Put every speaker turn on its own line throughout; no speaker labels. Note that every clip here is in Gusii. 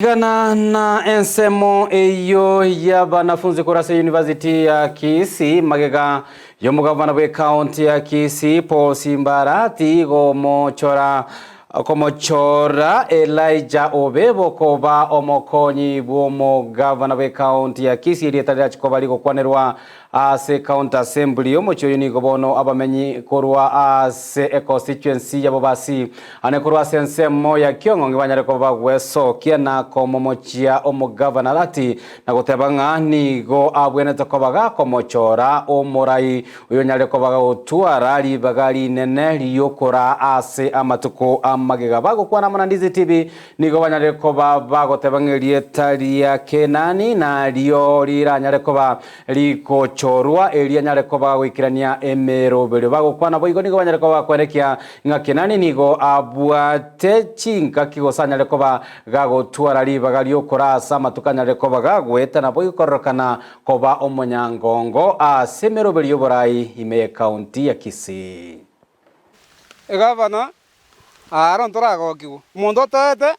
Tigana na ensemo eyio y'abanafunzi korwa ase University ya Kisii magega y'omogavana bw'ecounty ya Kisii Paul Simbarati gomochora komochora Elijah Obebo koba omokonyi bw'omogavana bw'ecounty ya Kisii erieta rirache koba rigokwanerwa Ase County Assembly y'omochie oyo nigo bono abamenyi korwa ase econstituency ya Bobasi ane korwa ase ensemo ya Kiong'ong'i banyare koba bagwesokia na komomochia omogavana Lati na goteba ng'a nigo abwenerete koba gakomochora omorai oyo onyare koba gagotwara ribaga rinene riokoraa ase amatuko amagega. Bagokwana amo na Ndizi TV Nigo banyare koba bagoteba ng'a erieta ria Kenani nario riranyare koba rigochorwa, erio anyare koba goikerania emeroberio. Bagokwana boigo nigo banyare koba bakwenekia ng'a Kenani nigo abwate chingaki gose anyare koba gagotwara ribaga ri'okoraa ase amatuko anyare koba gagoeta naboigo kororokana koba omonyangongo ase emeroberio y'oborai ime y'Ekaunti ya Kisii.
Egavana Aaro ntoragokigwe. Omonto otoete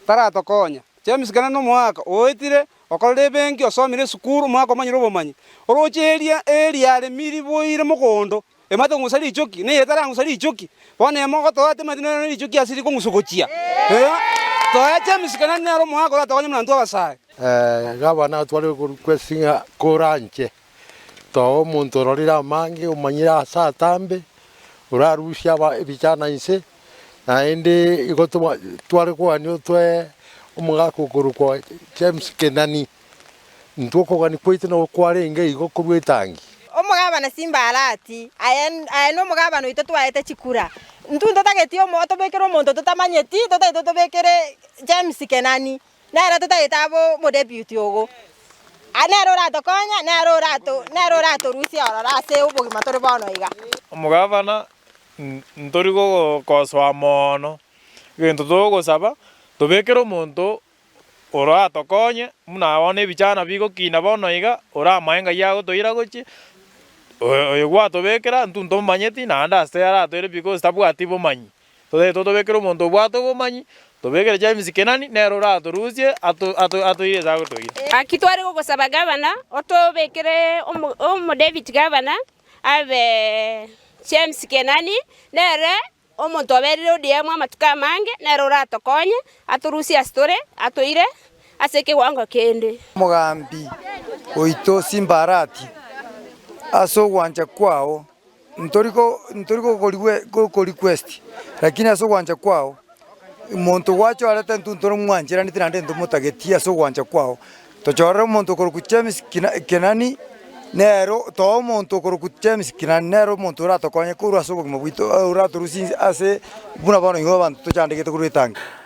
taratokonya. James kende nomoaka oetire okorire ebenki osomire esukuru omwaka omanyire obomanyi. Oroche eria eria aremiri boire mogondo emate kong'usa richoki neye etarang'usa richoki bono emo ogotoa temanyeti nere richoki ase rikong'usa gochia. Toe James kende nere omoaka oratokonye buna intwe abasae.
Gavana tware gorequest ng'a koranche Toa omonto ororire amange, omanyire ase atambe, orarusie aba ebichana inse, naende igo toba tware kogania otoe omogaka okorokwa James Kenani, intwe okogania kwaito nabo kwarenge igo korwa etangi.
Omogabana Simbarati, aye aye nomogabana oito twaete chikura. Intwe ntotageti omo otobekere omonto totamanyeti, totagete otobekere James Kenani. Nere totagete abe omodeputy ogo, nere oratokonye, nere orato nere oratorusie ororo ase obogima tore bono iga.
Omogavana ntori gokosoa moono, egento togosaba, tobekere omonto oratokonye buna bono ebichana bigokina bono iga, oramae ng'ai agotoira gochia, oyo gwatobekera intwe ntomomanyeti naende ase aratoire because tabwati bomanyi. Totagete totobekere omonto obwate obomanyi, tobekere James Kenani, nere oratorusie atoire ase agotoira.
Gaki tware gogosaba gavana otobekere omo deputy gavana abe James Kenani, nere omonto oberire ODM amatuko amange, nere oratokonye atorusie ase tore atoire ase ekewango kende.
Omogambi oito Simbarati, ase ogwancha kwao Ntori ko ntori gokori request, lakini ase ogwancha kwao, omonto gwachorete intwe ntoromwancheraneti naende ntomotageti ase ogwancha kwao. Tochorere omonto okorokwa James kina Kenani, nere toa omonto okorokwa James Kenani nere omonto oratokonye korwa ase obogima bwaito oratorusie inse ase buna bono igo abanto tochandegete korwa etangi.